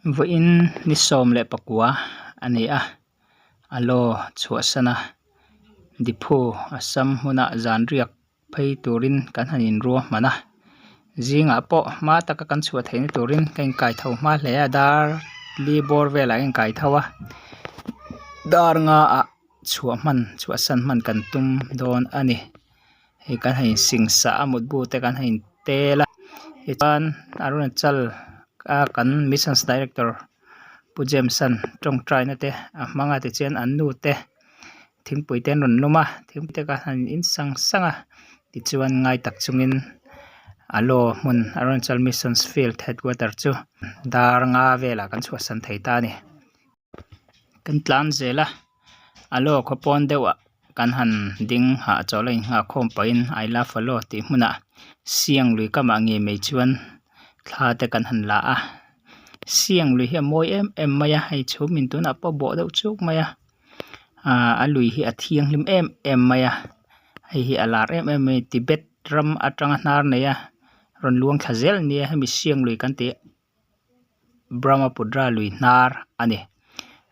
Vawiin ni 14 a ni a, a law chhuahsan a, Diphu Assam hmuna zan riak phei turin kan han inrua hman a, zingah pawh hma taka kan chhuah theihna turin ka inkai tho hma hle a, dar li bawr velah ka inkai tho a, dar nga ah chhuah hman chhuahsan hman kan tum dawn a ni. Hei kan han insingsa a mutbu te kan han intel a tichuan Arunachal a kan missions director Pu James an tawngtai na te a hmang a tichuan an nu te thingpui te an rawn lum a thingpui te kan han in sang sang a tichuan ngai tak chungin a law hmun Arunachal missions field headquarter chu dar nga velah kan chhuahsan thei ta a ni. Kan tlan zel a a law khaw pawn deuh ah kan han ding hah chawlh a inghak khawm pahin I love a law tih hmunah siang lui kamah ngei mai chuan thla te kan han la a siang lui hi a mawi em em mai a hei chhum in tunah pawh a bawh deuh chuk mai a ahh a lui hi a thianghlim em em mai a hei hi a lar em em mai a ni Tibet ram atanga hnar nei a rawn luang thla zel ania hemi siang lui kan tih. Brahmaputra lui hnar a ni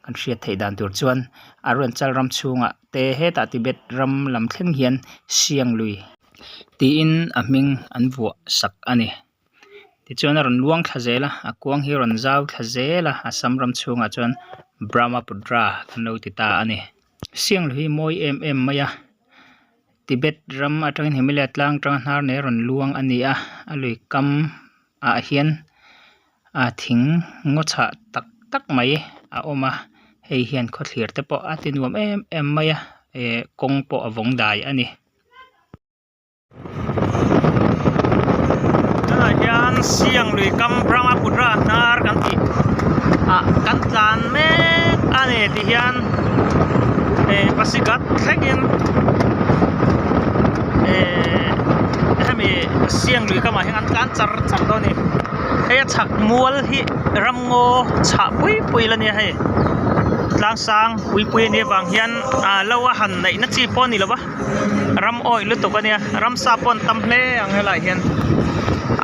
kan hriat theih dan tur chuan Arunachal ram chhungah te hetah Tibet ram lam thleng hian Siang lui tiin a hming an vuah sak a ni tichuan a rawn luang thla zel a a kuang hi a rawn zau thla zel a Assam ram chhungah chuan Brahmaputra an lo ti ta a ni Siang lui hi mawi em em mai a Tibet ram atangin Himalaya tlang atanga hnar nei a rawn luang a ni a a lui kam. ah hian ah thing ngaw chhah tak tak mai a awm a hei hian khawthlir te pawh a ti nuam em em mai a eh kawng pawh a vawng dai a ni. Tunah hian Siang lui kam Brahmaputra hnar kan tih ah kan tlan mek a ni ti hian eh Pasighat thlengin eh hemi Siang lui kamah hian an tlan char char dawn a ni hei a chhak mual hi ramngaw chhah pui pui la nia hei tlang sang pui pui a nih avang hian ah lo a han neih na chi pawh a ni lo va ram awih lutuk a nia ramsa pawh an tam hle ang helaiah hian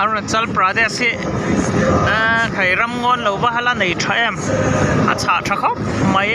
Arunachal Pradesh hi ahh hei ramngaw an lo va hala nei tha em a chhah tha khawp mai.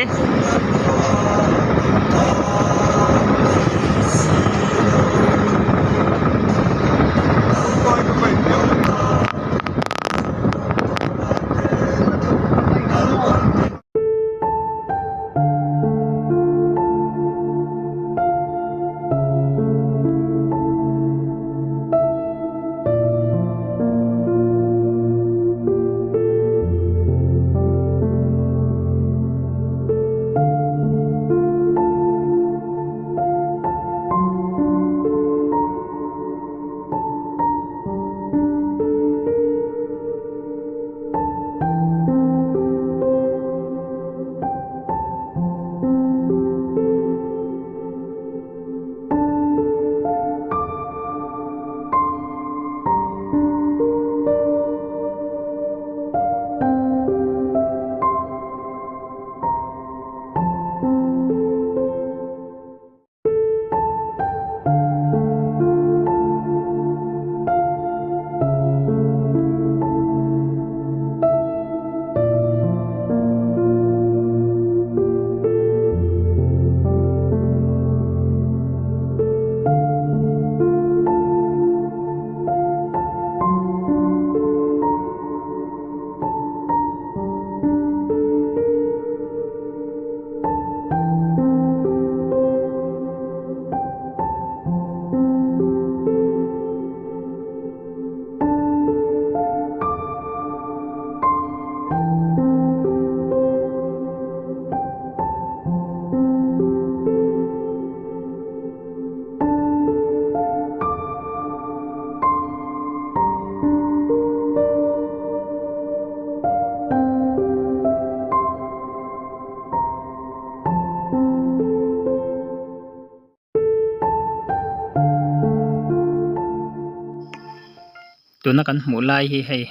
Tuna kan hmuh lai hi hei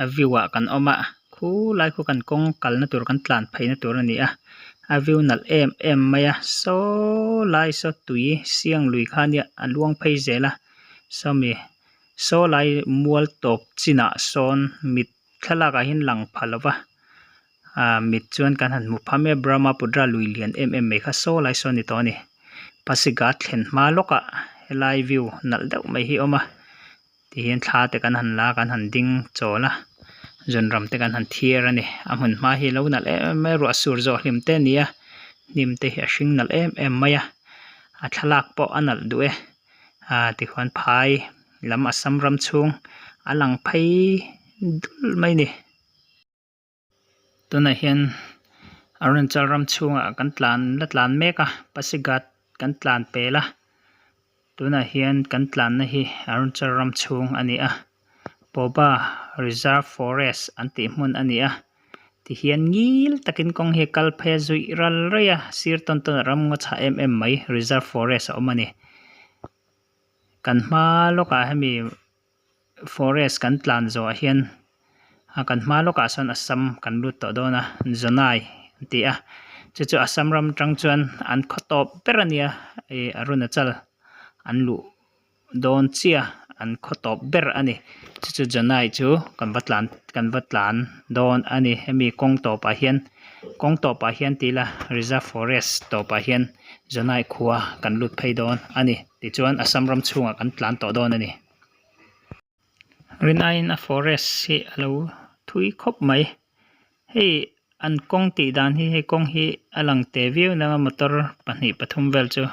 a view ah kan awm a khulai khu kan kawng kalna tur kan tlan pheina tur a ni a a view nalh em em mai a saw lai saw tui siang lui kha nia a luang phei zel a sawmi saw lai mual tawp chinah sawn mit thlalak ah hian lang pha lo va. Aaa mit chuan kan han hmu pham e Brahmaputra lui lian em em mai kha saw lai saw a ni tawh a ni. Pasighat thlen hma lawkah helai view nalh deuh mai hi a awm a tihian thla te kan han la a kan han ding chawl a zunram te kan han thiar a ni a hmun hma hi a lo nalh em em mai a ruah sur zawh hlim te a ni a hnim te hi a hring nalh em em mai a a thlalak pawh a nalh duh e ah tikhuan phai lam Assam ram chhung a lang phei dul mai a ni. Tunah hian Arunachal ram chhungah kan tlan la tlan mek a Pasighat kan tlan pel a tunah hian kan tlanna hi Arunachal ram chhung a ni a Poba Reserve Forest an tih hmun a ni a tihian ngil takin kawng hi a kal phei a zuih ral raih a sir tawn tawn ah ramngaw chhah em em mai Reserve Forest a awm a ni kan hma lawkah hemi. Forest kan tlan zawh ah hian a kan hma lawkah sawn Assam kan lut tawh dawn a Jonai an ti a chu chu Assam ram atang chuan an khaw tawp ber a nia ih Arunachal an luh dawn chiah an khaw tawp ber a ni chu chu Jonai chu kan va tlan kan va tlan dawn a ni hemi kawng tawpah hian kawng tawpah hian ti ila reserve forest tawpah hian Jonai khua kan lut phei dawn a ni tichuan Assam ram chhungah kan tlan tawh dawn a ni. Rin aiin a forest hi a lo thui khawp mai hei an kawng tih dan hi hei kawng hi a lang teh viau nang a motor pahnih pathum vel chu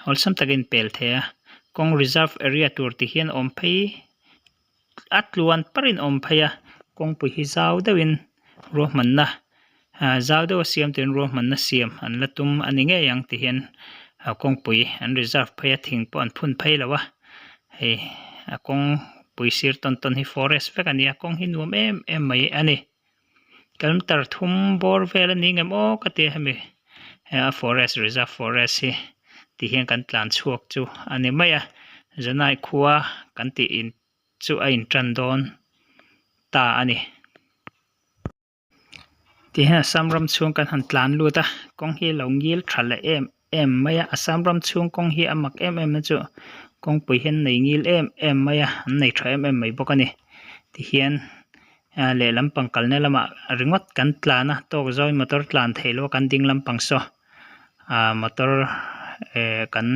awlsam takin pel thei a kawng reserve area tur ti hian a awm phei a tluan parin a awm phei a kawngpui hi zau deuhin ruahmanna ah zau deuha siam turin ruahmanna siam an la tum a ni ngei ang ti hian ah kawngpui an reserve phei a thing pawh an phun phei lo a hei a kawngpui sir tawn tawn hi forest vek a ni a kawng hi nuam em em mai a ni kilometer thum bawr vel a ni ngem aw ka ti a hemi a forest reserve forest hi ti hian kan tlan chhuak chu a ni mai a zanai khua kan tih in chu a intan dawn ta a ni. Ti hian Assam ram chhung kan han tlan lut a kawng hi a lo ngil tha leh em em mai a Assam ram chhung kawng hi a mak em em na chu kawngpui hi an nei ngil em em mai a an nei tha em em mai bawk a ni tihian ah lehlam pang kalna lamah ringawt kan tlan a tawk zawin motor tlan theih loh a kan ding lampang saw ah motor eh kan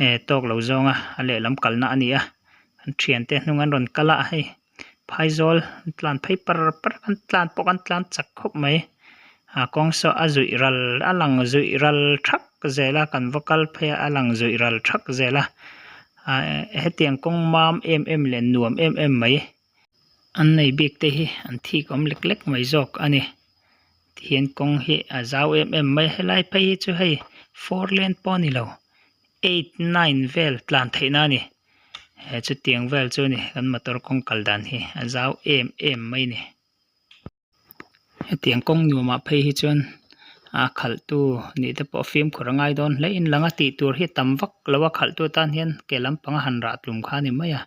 eh tawk lo zawnga a lehlam kalna a ni a an thiante hnung an rawn kal a hei. Phaizawl an tlan phei par par an tlan pawh an tlan chak khawp mai a kawng saw a zuih ral a lang zuih ral thak zel a kan va kal phei a a lang zuih ral thak zel a ah hetiang kawng mam em em leh nuam em em mai an nei bik te hi an thik awm lek lek mai zawk a ni tihian kawng hi a zau em em mai a helai phei hi chu hei four lane pawh a ni lo eight nine vel tlan theihna a ni. He chutiang vel chu a ni kan motor kawng kal dan hi a zau em em mai a ni. Hetiang kawng nuamah phei hi chuan a khalh tu nih te pawh fimkhur a ngai dawn hle in lang a tih tur hi a tam vak lo a khalh tu tan hian ke lampang a han rah tlum kha a ni mai a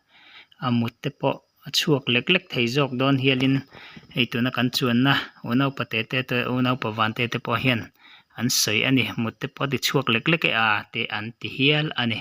a mut te pawh a chhuak lek lek thei zawk dawn hialin hei tuna kan chuanna unaupa te te te unaupa van te te pawh hian an sawi a ni mut te pawh a ti chhuak lek lek e a tih an ti hial a ni.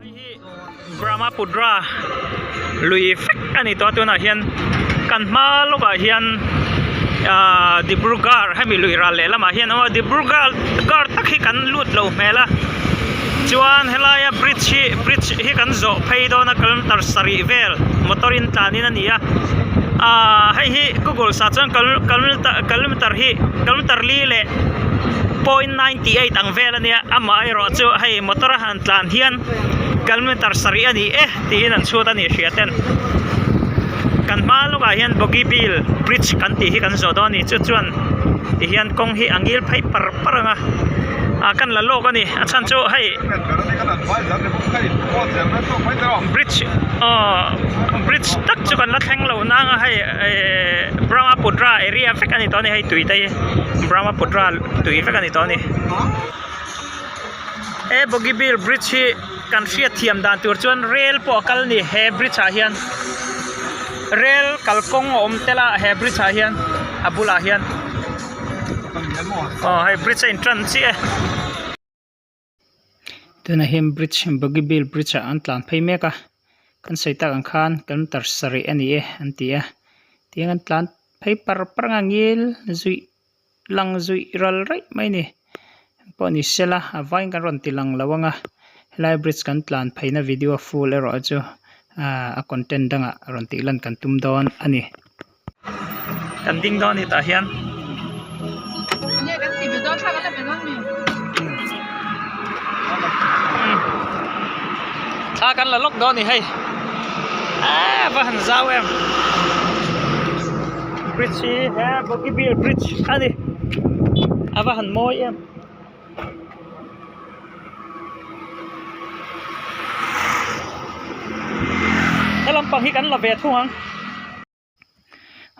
Hei hi Brahmaputra lui vek a ni tawh a tunah hian kan hma lawkah hian ahh Dibrugarh hemi lui ral leh lamah hian a awm a Dibrugarh tak hi kan lut lo hmel a chuan helaia bridge hi bridge hi kan zawh phei dawn a kilometer sarih vel motor in tlan in a ni a ahh hei hi google ah chuan kilometer hi kilometer li leh point ninety eight ang vel a nia amaherawh chu hei motor a han tlan hian kilometer sarih a ni e tiin an chhut a ni hria ten kan hma lawkah hian bogibeel bridge kan tih hi kan zawh dawn a ni chu chuan tihian kawng hi a ngil phei par par ang a. Ah kan la lawk a ni a chhan chu hei bridge aw bridge tak chu kan la thleng lo nang a hei ehh Brahmaputra area vek a ni tawh a ni hei tui te hi Brahmaputra tui vek a ni tawh a ni. He Bogibeel bridge hi kan hriat thiam dan tur chuan rel pawh a kal a ni he bridge ah hian rel kalkawng a awm tel a he bridge ah hian a bulah hian aw hei bridge a in tan chiah e. Tunah hian bridge Bogibeel bridge ah an tlan phei mek a kan sawi tak ang khan kilometer sarih a ni e an ti a tiang an tlan phei par par ang a ngil zuih lang zuih ral raih mai a ni pawh ni sela a vaiin kan rawn ti lang lo ang a helai bridge kan tlan pheina video full erawh chu ahh a content dangah rawn tih lan kan tum dawn a ni. Kan ding dawn a ni tah hian. Thla kan la lawk dawn a ni hei aaa va han zau em. Bridge hi he Bogibeel bridge a ni a va han mawi em. He lampang hi kan la ve thung ang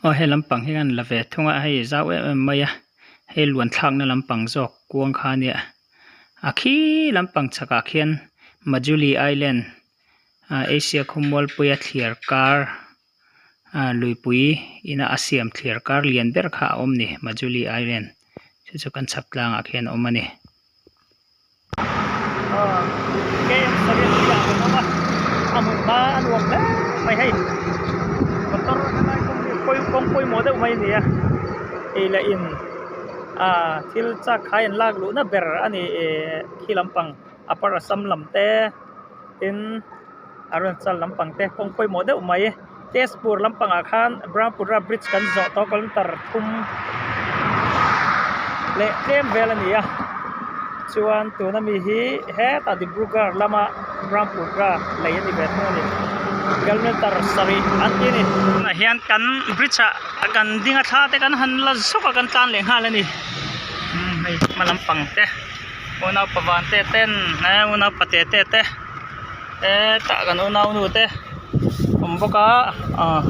aw he lampang hi kan la ve thung a hei zau em em mai a hei luan thlakna lampang zawk kuang kha a nia a khi lampang chhakah khian Majuli island ah Asia khawmualpuia thliar kar. Ah luipui ina a siam thliar kar lian ber kha a awm ni Majuli Island chu chu kan chhak tlangah khian a awm a ni. A hmun hma a nuam hle mai hei motor helai kawng hi kawng pawimawh deuh mai a ni a ei leh in ah thil chak khai an lak luhna ber a ni eh khi lampang upper Assam lam te tin. Arunachal lampang te kawng pawimawh deuh mai Tezpur lampangah khan Brahmaputra bridge kan zawh tawh kilometer thum leh tlem vel a ni a chuan tuna mi hi hetah Dibrugarh lama Brahmaputra lei a ni ve thung a ni kilometer sarih an ti a ni. Tunah hian kan bridge ah kan ding a thla te kan han la zawk a kan tlan leh nghal a ni hei hma lampang te unau pavan te ten unau pate te te. Hetah kan unaunu te awm bawk a ah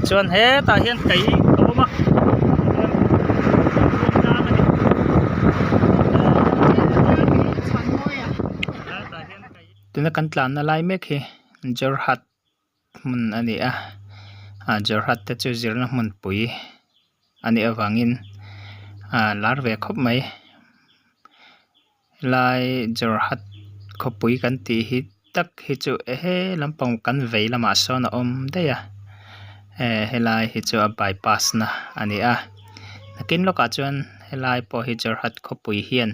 chuan hetah hian kaih a awm a tuna kan tlanna lai mek hi Jorhat hmun a ni a ah Jorhat te chu zirna hmunpui a nih avangin ah lar ve khawp mai. Helai Jorhat khawpui kan tih hi tak hi chu ehe lampang kan vei lamah sawn a awm daih a eh helai hi chu a bypass na a ni a nakin lawkah chuan helai pawh hi Jorhat khawpui hian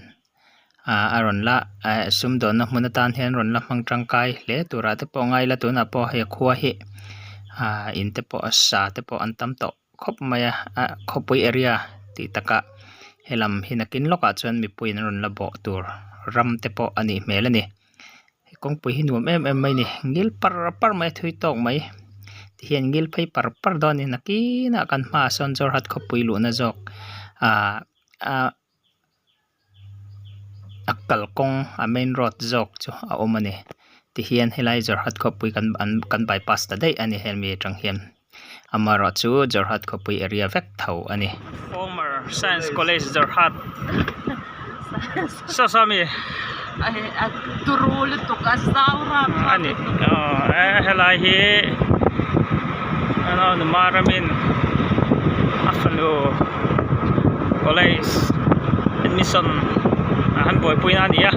ah a rawn la eh sumdawnna hmun atan hian rawn la hmang tangkai hle turah te pawh a ngai la tunah pawh hei khua hi ah in te pawh a sa te pawh an tam tawh. khawp mai a ah khawpui area tih takah helam hi nakin lawkah chuan mipui in an rawn la bawh tur ram te pawh a nih hmel a ni kawngpui hi nuam em em mai a ni ngil par par mai a thui tawk mai tihian ngil phei par par dawn a ni nakinah kan hmaah sawn Jorhat khawpui luhna zawk ah ah. A kalkawng a main road zawk chu a awm a ni tihian helai Jorhat khawpui kan an kan bypass ta daih a ni hemi atang hian amaherawh chu Jorhat khawpui area vek tho a ni. Former Science College Jorhat saw saw ami turu lutuk a zau rap a ni aw helai hi numa ramin a fanu college admission a han buaipui na a ni a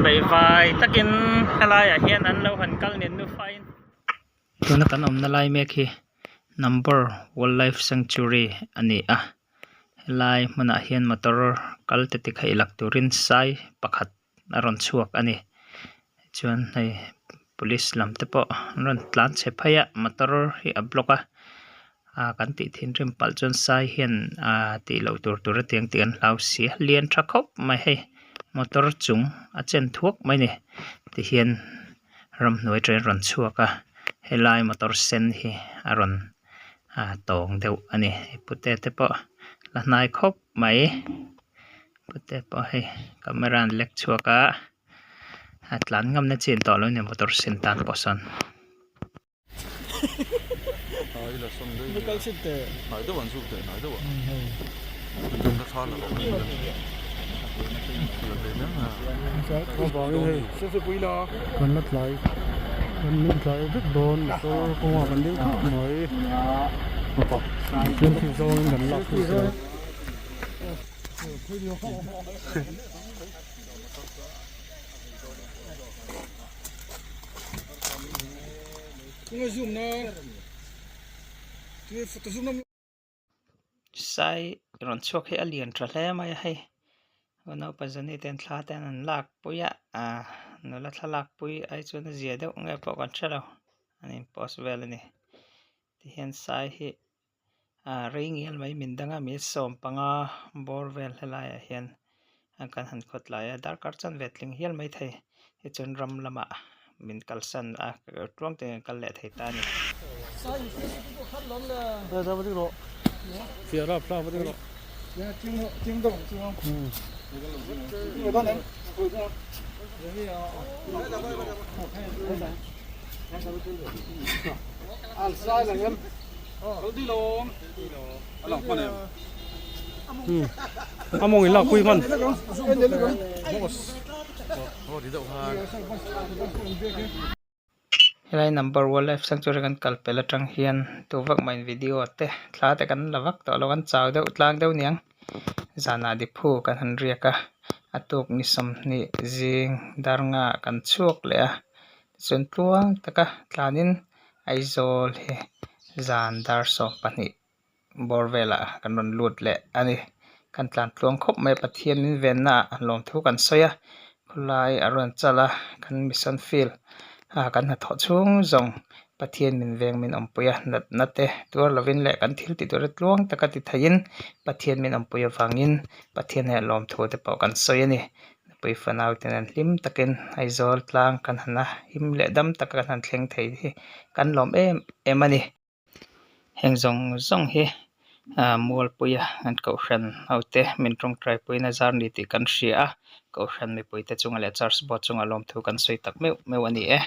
beihvai takin helaiah hian an lo han kal nen nufa in tuna kan awmna lai mek hi number wildlife sanctuary a ni a helai hmunah hian motor kal te ti khaih lak turin sai pakhat a rawn chhuak a ni chuan hei police lam te pawh an rawn tlan chhe phei a motor hi a block a ah kan tih thinrim palh chuan sai hian ah tih loh tur tur a tiang tih an hlau si a lian tha khawp mai hei motor chung a chen thuak mai a ni tihian ramhnuai train rawn chhuak a helai motor sen hi a rawn ah tawng deuh a ni pute te pawh la hnai khawp mai. Pute pawh hei camera an lek chhuak a a tlan ngam na chin tawh lo a ni motor sen tan pawh sawn. Sai rawn chhuak hi a lian tha hle mai a hei naupan zani ten thla te an lak pui a ah nula thlalak pui ai chuan a zia deuh nge pawh kan hre lo an in post vel a ni tihian sai hi. Ah rei ngial mai min dang a mi 15 bawr vel helaiah hian kan han khawt lai a darkar chuan ve tling hial mai thei tichuan ram lamah min kalsan a tluang te kan kal leh thei ta a ni. Helai number wildlife sanctuary kan kal pel atang hian tu vak mai video te thla te kan la vak tawh lo kan chau deuh tlang deuh niang zanah diphu kan han riak a a tuk ni 20 zing dar nga kan chhuak leh a tichuan tluang taka tlanin Aizawl hi zan dar 12 bawr velah kan rawn lut leh a ni. Kan tlan tluang khawp mai a Pathian min venna ah lawmthu kan sawi a khawlai a rawn chal a kan mission field ah kan hnathawh chhung zawng Pathian min veng min awmpui a natna te tuar lovin leh kan thil tih tur te tluang taka ti theiin Pathian min awmpui avangin Pathian hian lawmthu te pawh kan sawi a ni. Nupui fanau te nen hlim takin Aizawl tlang kan han a him leh dam taka kan han thleng thei hi kan lawm em em a ni. Heng zawng zawng hi ah Mualpuia an kohhran ho te min tawngtai puiin a zar ni tih kan hria a kohhran mipui te chungah leh church board chungah lawmthu kan sawi tak meuh meuh a ni e.